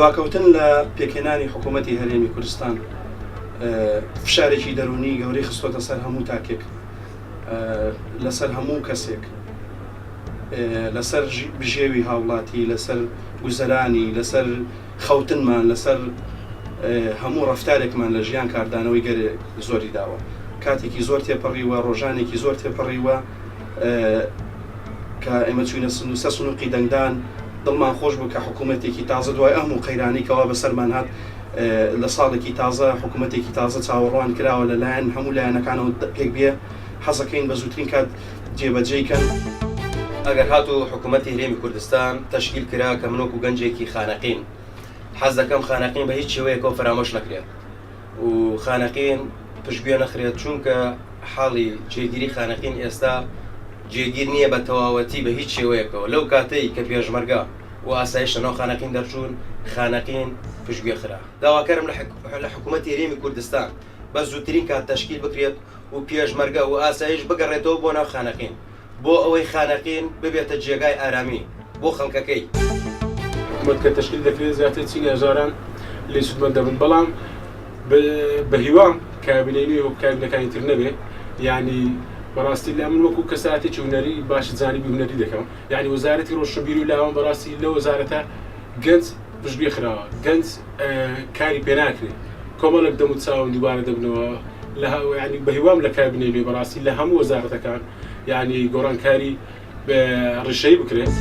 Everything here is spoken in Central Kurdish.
دواکەوتن لە پێکهێنانی حکوومەتی هەرێمی کوردستان فشارێکی دەروونی گەورەی خستۆتە سەر هەموو تاکێک، لەسەر هەموو کەسێک، لەسەر بژێوی هاوڵاتی، لەسەر گوزەرانی، لەسەر خەوتنمان، لەسەر هەموو ڕەفتارێکمان لە ژیان کاردانەوەی گەلێ زۆری داوە. کاتێکی زۆر تێپەڕیوە، ڕۆژانێکی زۆر تێپەڕیوە کە ئێمە چووینە سەر سنووقی دەنگدان، دڵمان خۆش بوو کە حکوومەتێکی تازە دوای ئەم هەموو قەیرانەی کەوا بەسەرمان هات لە ساڵێکی تازە حکوومەتێکی تازە چاوەڕوان کراوە لە لایەن هەموو لایەنەکانەوە پێک بێ، حەزەکەین بە زووترین کات جێبەجێی کەن. ئەگەر هاتوو حکوومەتی هەرێمی کوردستان تەشکیل کرا کە من وەکوو گەنجێکی خانەقین حەز دەکەم خانەقین بە هیچ شێوەیەکەوە فەرامۆش نەکرێت و خانەقین پشتگوێ نەخرێت چونکە حاڵی جێگیری خانەقین ئێستا جێگیر نییە بە تەواوەتی بە هیچ شێوەیەکەوە لەو کاتەی کە پێشمەرگە و ئاسایش لەناو خانەقین دەرچوون خانەقین پشتگوێ خرا. داواکارم لە حکوومەتی هەرێمی کوردستان بە زووترین کات تەشکیل بکرێت و پێشمەرگە و ئاسایش بگەڕێتەوە بۆ ناو خانەقین بۆ ئەوەی خانەقین ببێتە جێگای ئارامی بۆ خەڵکەکەی. حکومەت کە تەشکیل دەکرێت زیاتر چینی هەژاران لێی سوودمەند دەبن، بەڵام بە هیوام کابینەی نوێ وەک کابینەکانی تر نەبێ، یانی بەڕاستی لە من وەکو کەسایەتێکی هونەری باش جانبی هونەری دەکەم، یانی وەزارەتی ڕۆشنبیری و لاوان بەڕاستی لەو وەزارەتە گەنج پشتگوێ خراوە، گەنج کاری پێ ناکرێ، کۆمەڵێک دەم و چاون دووبارە دەبنەوە، لە یانی بە هیوام لە کابینەی نوێ بەڕاستی لە هەموو وەزارەتەکان یانی گۆڕانکاری ڕیشەیی بکرێت.